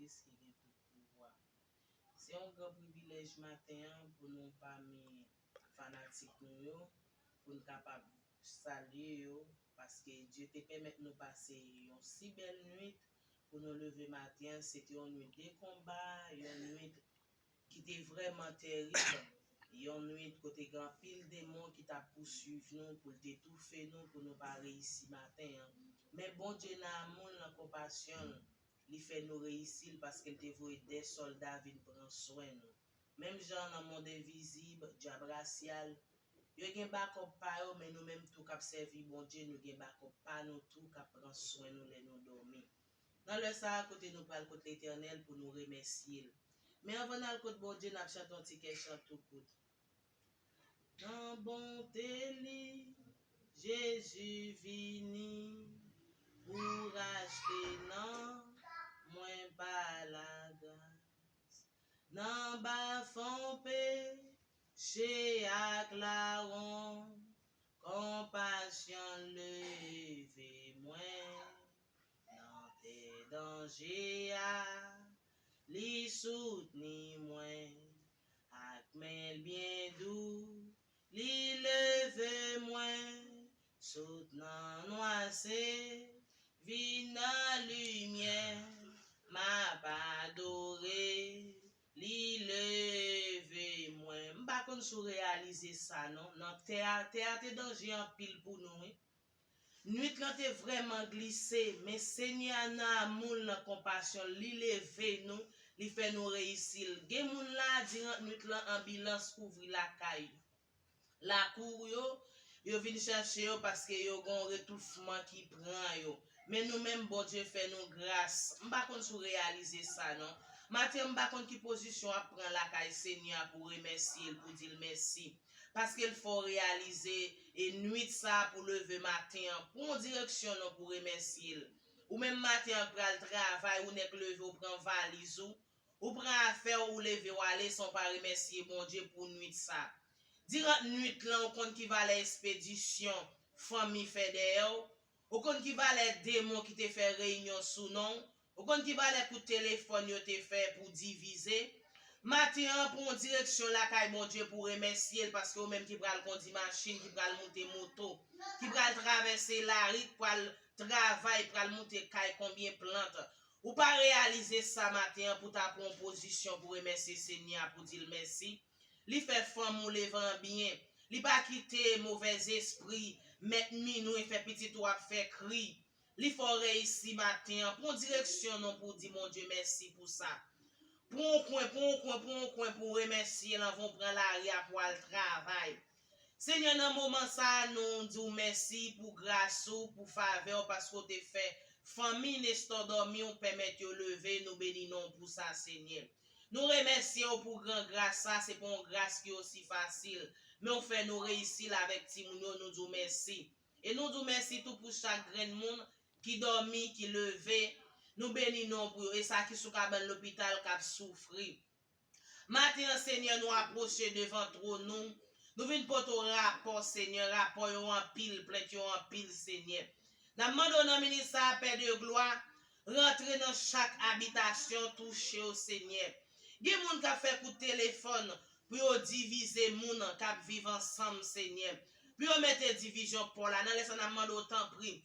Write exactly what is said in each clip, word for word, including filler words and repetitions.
Kris ki gen tout pouvwa. Se yon gran privilèj maten an pou nou pami fanatik nou yo, pou n kapab salye yo, paske Dye te pèmèt nou pase yon si bèl nwit pou nou leve maten an. Se te yon nwit de konba, yon nwit ki te vrèman tèrib, yon nwit kote gen anpil demon ki t ap pouswiv nou pou l te toufe nou, pou nou pa reyisi maten an. Men Bondye nan amou l, nan konpasyon l, li fè nou reyisi l paske l te voye de sòlda vin pran swen nou. Menm jan nan mond envizib, dyab rasyal, yo gen bakòp pa yo, men nou menm tou k ap sèvi Bondye, nou gen bakòp pa nou tou k ap pran swen nou lè nou dòmi. Nan lè sa a, kote nou pral kot Letènèl pou nou remèsye l. Men anvan n al kot Bondye, n ap chante yon ti kè chan tou kout. Nan bonte li, Jezi vini pou rachte nanm mwen pa lagras. Nan bafon peche ak lawon, konpasyon leve mwen. Nan tè danje a, li soutni mwen. Ak men l byen dou, li leve mwen. Sot nan nwasè, vin nan limyè. M ap adore, li leve mwen. M pa konn si w reyalize sa non. Nan tè a, tè a te danje anpil pou nou, wi. Nwit lan te vrèman glise, men Senyè a nan amou l, nan konpasyon l, li leve nou, li fè nou reyisi l. Gen moun la, diran nwit lan, anbilans kouvri lakay yo. Lakou yo, yo vin chache yo paske yo gen yon retoufman ki pran yo. Men nou menm, Bondye fè nou gras. M pa konn si w reyalize sa non. Maten an, m pa konn ki pozisyon w ap pran lakay Senyè a pou w remèsye l, pou w di l mèsi. Paske l fè w reyalize e nwit sa a pou leve maten an, pran yon direksyon non pou remèsye l. Ou menm maten an k pral travay, ou nèk leve, ou pran valiz ou, ou pran afè w, ou leve, w ale san w pa remèsye Bondye pou nwit sa a. Diran nwit lan, ou konn ki valè espedisyon fanmi fè dèyè w, ou konn ki valè demon ki te fè reyinyon sou non w, ou konn ki valè kout telefòn yo te fè pou divize. Maten an, pran yon direksyon lakay Bondye pou remèsye l, paske ou menm ki pral kondi machin, ki pral moute moto, ki pral travèse lari, k pral travay, pral moute kay, konbyen plant. Ou pa reyalize sa maten an pou w ta pran yon pozisyon pou remèsye Senyè a, pou di l mèsi. Li fè fanm ou leve an byen. Li pa kite movèzespri mèt minwi fè pitit ou ap fè kri. Li fè w reyisi maten an. Pran direksyon non pou w di Bondye mèsi pou sa. Pran yon kwen, pran yon kwen, pran yon kwen pou w remèsye l anvan w pran lari a pou w al travay. Senyè, nan moman sa a, nou di w mèsi pou gras ou, pou favè w, paske w te fè fanmi Nestor dòmi, w pèmèt yo leve, nou beni non w pou sa, Senyè. Nou remèsye w pou gran gras sa, se pa yon gras ki osi fasil, men w fè nou reyisi l avèk timoun yo, nou di w mèsi. E nou di w mèsi tou pou chak grenn moun ki dòmi, ki leve, nou beni non w pou yo, e sa ki sou kabann lopital k ap soufri. Maten an, Senyè, nou apwoche devan twòn ou. Nou vin pote w rapò, Senyè. Rapò yo anpil, plent yo anpil, Senyè. N ap mande w nan minit sa a, Pè de glwa, rantre nan chak abitasyon, touche yo, Senyè. Gen moun k ap fè kout telefòn pou yo divize moun k ap viv ansanm, Senyè. Pou yo mete divizyon pò la. Nan lè sa, n ap mande w, tanpri,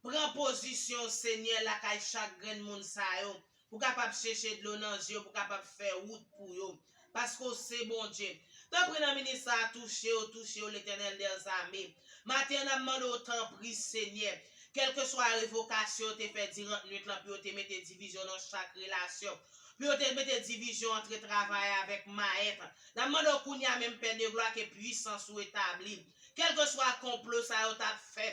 pran pozisyon, Senyè, lakay chak grenn moun sa yo. Pou kapab cheche dlo nan je yo, pou kapab fè wout pou yo. Paske w se Bondye. Tanpri nan minit sa a, touche yo, touche yo, Letènèl dèzame. Maten an, n ap mande w, tanpri, Senyè, kèlkeswa revokasyon yo te fè diran nwit lan, pou yo te mete divizyon nan chak relasyon, pou yo te mete divizyon antre travayè avèk mayèt, n ap mande w kounye a menm, Pè de glwa, ke pwisans ou etabli. Kèlkeswa konplo sa yo t ap fè,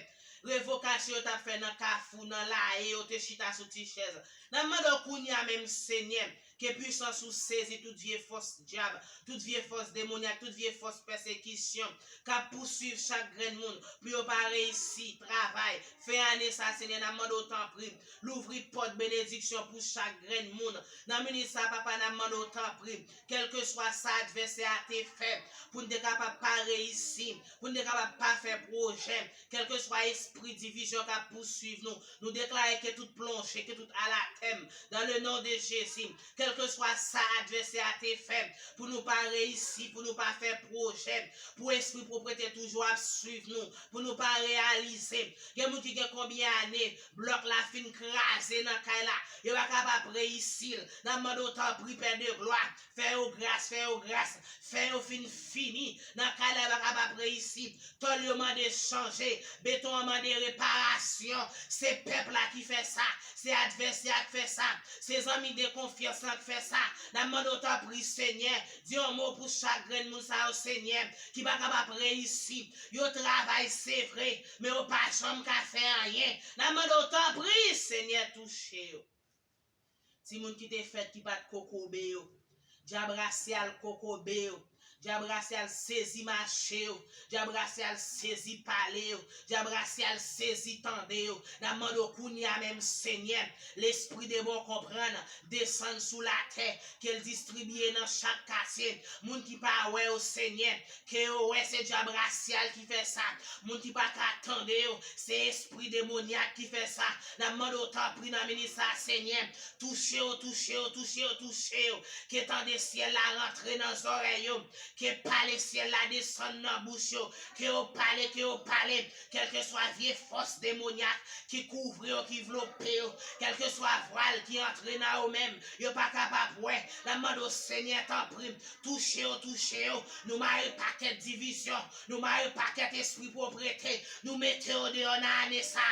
revokasyon yo t ap fè nan Kafou, nan Laye, yo te chita sou ti chèz. N ap mande w kounye a menm, Senyè, Ke pisans ou sezi tout vye fòs dyab, tout vye fòs demonyak, tout vye fòs pèsekisyon k ap pouswiv chak grenn moun pou yo pa reyisi travay. Fen ane sa, Senyè, n ap mande w tanpri, louvri pòt benediksyon pou chak grenn moun. Nan minit sa, Papa, n ap mande w tanpri, kèlkeswa sa advèsè a te fè pou n te kapab pa reyisi, pou n te kapab pa fè pwojè, kèlkeswa espri divizyon k ap pouswiv nou, nou deklare ke tout plonje, ke tout alatèm, dans le nom de Jésus. Kèlkeswa sa advèsè a te fè pou nou pa reyisi, pou nou pa fè pwojè, pou espri pwoprete toujou ap swiv nou, pou nou pa reyalize. Gen moun ki gen konbyen ane, blòk la fin kraze nan kay la, yo pa kapab reyisi l. N ap mande w tanpri, Pè de glwa, fè yo gras, fè yo gras, fè yo fin fini nan kay la, yo pa kapab reyisi. Tòl yo mande chanje, beton an mande reparasyon. Se pèp la ki fè sa, se advèsè a k fè sa, se zanmi de konfyans lan k fè sa. N ap mande w tanpri, Senyè, di yon mo pou chak grenn moun sa yo, Senyè, ki pa kapab reyisi. Yo travay, se vre, men yo pa janm ka fè anyen. N ap mande w tanpri, Senyè, touche yo. Timoun ki te fèt ki pa t kokobe yo. Dyab rasyal kokobe yo. Dyab rasyal sezi mache yo. Dyab rasyal sezi pale yo. Dyab rasyal sezi tande yo. N ap mande w kounye a menm, Senyè, lespri de bon konprann desann sou latè, ke l distribiye nan chak katye. Moun ki pa wè yo, Senyè, ke yo wè se dyab rasyal ki fè sa. Moun ki pa ka tande yo, se espri demonyak ki fè sa. N ap mande w tanpri nan minit sa, Senyè, touche yo, touche yo, touche yo, touche yo. Ke tande syèl la rantre nan zòrèy yo. Ke pale syèl la desann nan bouch yo. Ke yo pale, ke yo pale. Kèlkeswa vye fòs demonyak ki kouvri yo, ki vlope yo, kèlkeswa vwal ki antre nan yo menm, yo pa kapab wè. N ap mande w, Senyè, tanpri, touche yo, touche yo. Nou mare pakèt divizyon, nou mare pakèt espri pwoprete, nou mete yo deyò nan ane sa.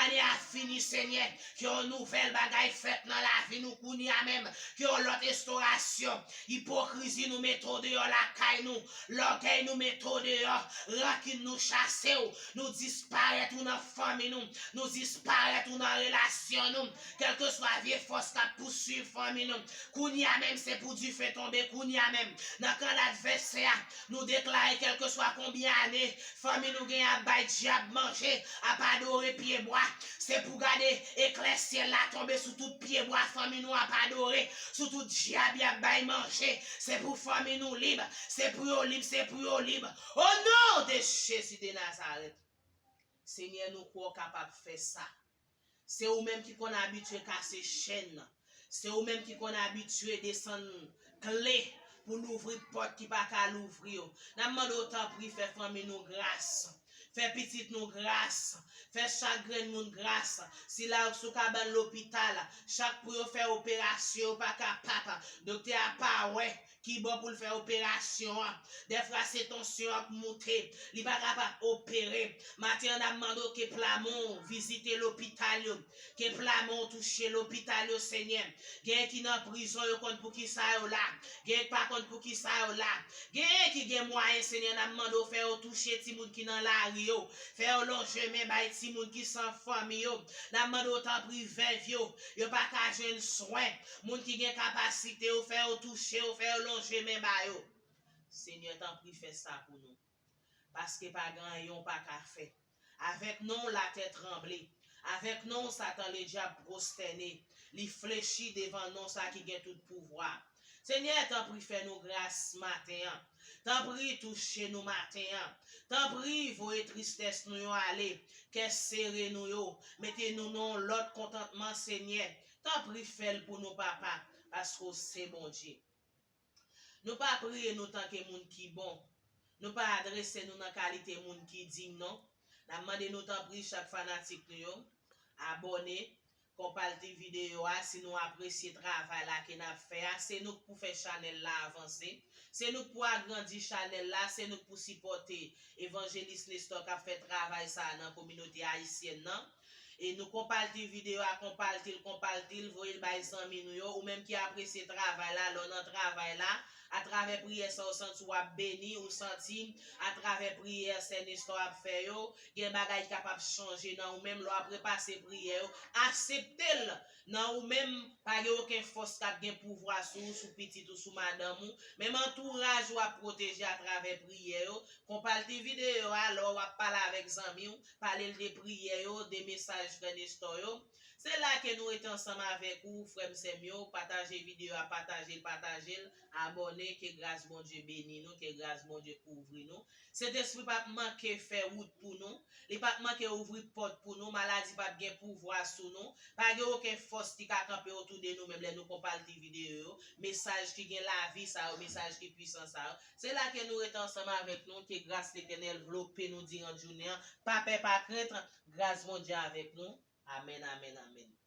Ane a fini, Senyè, ke yon nouvèl bagay fèt nan lavi nou kounye a menm, ke yon lòt restorasyon. Ipokrizi, nou mete w deyò lakay nou. Lògèy, nou mete w deyò. Rankin, nou chase w. Nou disparèt ou nan fanmi nou. Nou disparèt ou nan relasyon nou. Kèlkeswa vye fòs k ap pouswiv fanmi nou, kounye a menm se pou dife tonbe kounye a menm. Nan kan advèsè a, nou deklare kèlkeswa konbyen ane fanmi nou gen ap bay dyab manje, ap adore pyebwa. Se pou gade eklè syèl la tonbe sou tout pyebwa fanmi nou ap adore, sou tout dyab y ap bay manje. Se pou fanmi nou lib, se pou yo lib, se pou yo lib. O non de Jezi de Nazarèt. Senyè, nou kwè w kapab fè sa. Se ou menm ki konn abitye kase chèn nan. Se ou menm ki konn abitye desann kle pou louvri pòt ki pa ka louvri yo. N ap mande w tanpri fè fanmi nou gras. Fè pitit nou gras. Fè chak grenn moun gras. Sila yo k sou kabann lopital, chak pou yo fè operasyon, yo pa kapab. Doktè a pa wè ki bò pou l fè operasyon an. Dèfwa se tansyon an k moute. Li pa kapab opere. Maten an, n ap mande w ke pla men w vizite lopital yo. Ke pla men w touche lopital yo, Senyè. Genyen ki nan prizon, yo konn poukisa yo la. Genyen ki pa konn poukisa yo la. Genyen ki gen mwayen, Senyè, n ap mande w fè yo touche timoun ki nan lari yo. Fè yo lonje men bay timoun ki san fanmi yo. N ap mande w tanpri vèv yo. Yo pa ka jwenn swen. Moun ki gen kapasite yo, fè yo touche yo, fè yo lonje men ba yo. Senyè, tanpri fè sa pou nou. Paske pa gen anyen w pa ka fè. Avèk non w, latè tranble. Avèk non w, Satan Ledyab pwostène. Li flechi devan non sa ki gen tout pouvwa. Senyè, tanpri fè nou gras maten an. Tanpri touche nou maten an. Tanpri voye tristès nou yo ale. Kè sere nou yo. Mete nou nan yon lòt kontantman, Senyè. Tanpri fè l pou nou, Papa, paske w se Bondye. Nou pa priye nou tanke moun ki bon. Nou pa adrese nou nan kalite moun ki diy, non. N ap mande nou tanpri chak fanatik nou yo, abòne, konpati videyo a si nou apresye travay la ke n ap fè a. Se nou k pou fè chanèl la avanse. Se nou k pou agrandi chanèl la. Se nou k pou sipòte Evanjelis Nestor k ap fè travay sa a nan kominote ayisyèn nan. E nou konpati videyo a, konpati l, konpati l, voye l bay zanmi nou yo. Ou menm ki apresye travay la, lè w nan travay la, Atravè priyè sa, ou santi w ap beni, ou santi atravè priyè sè Nestor ap fè yo, gen bagay ki kapab chanje nan ou menm lè w ap repase priyè yo. Aksepte l nan ou menm, pa gen okenn fòs k ap gen pouvwa sou ou, sou pitit ou, sou madanm ou. Menm antouraj ou ap pwoteje atravè priyè yo. Konpati videyo a, lè w ap pale avèk zanmi w, pale l de priyè yo, de mesaj frè Nestor yo. Se la ke nou rete ansanm avèk ou, frè m, sè m yo. Pataje videyo a, pataje l, pataje l. Abòne, ke gras Bondye beni nou, ke gras Bondye kouvri nou. Sentespri p ap manke fè wout pou nou. Li p ap manke ouvri pòt pou nou. Maladi p ap gen pouvwa sou nou. Pa gen okenn fòs ki ka kanpe otou de nou menm lè nou konpati videyo yo. Mesaj ki gen lavi sa yo, mesaj ki pwisan sa yo. Se la ke nou rete ansanm avèk nou. Ke gras Letènèl vlope nou diran jounen an. Pa pè, pa krent. Gras Bondye avèk nou. Amèn, amèn, amèn.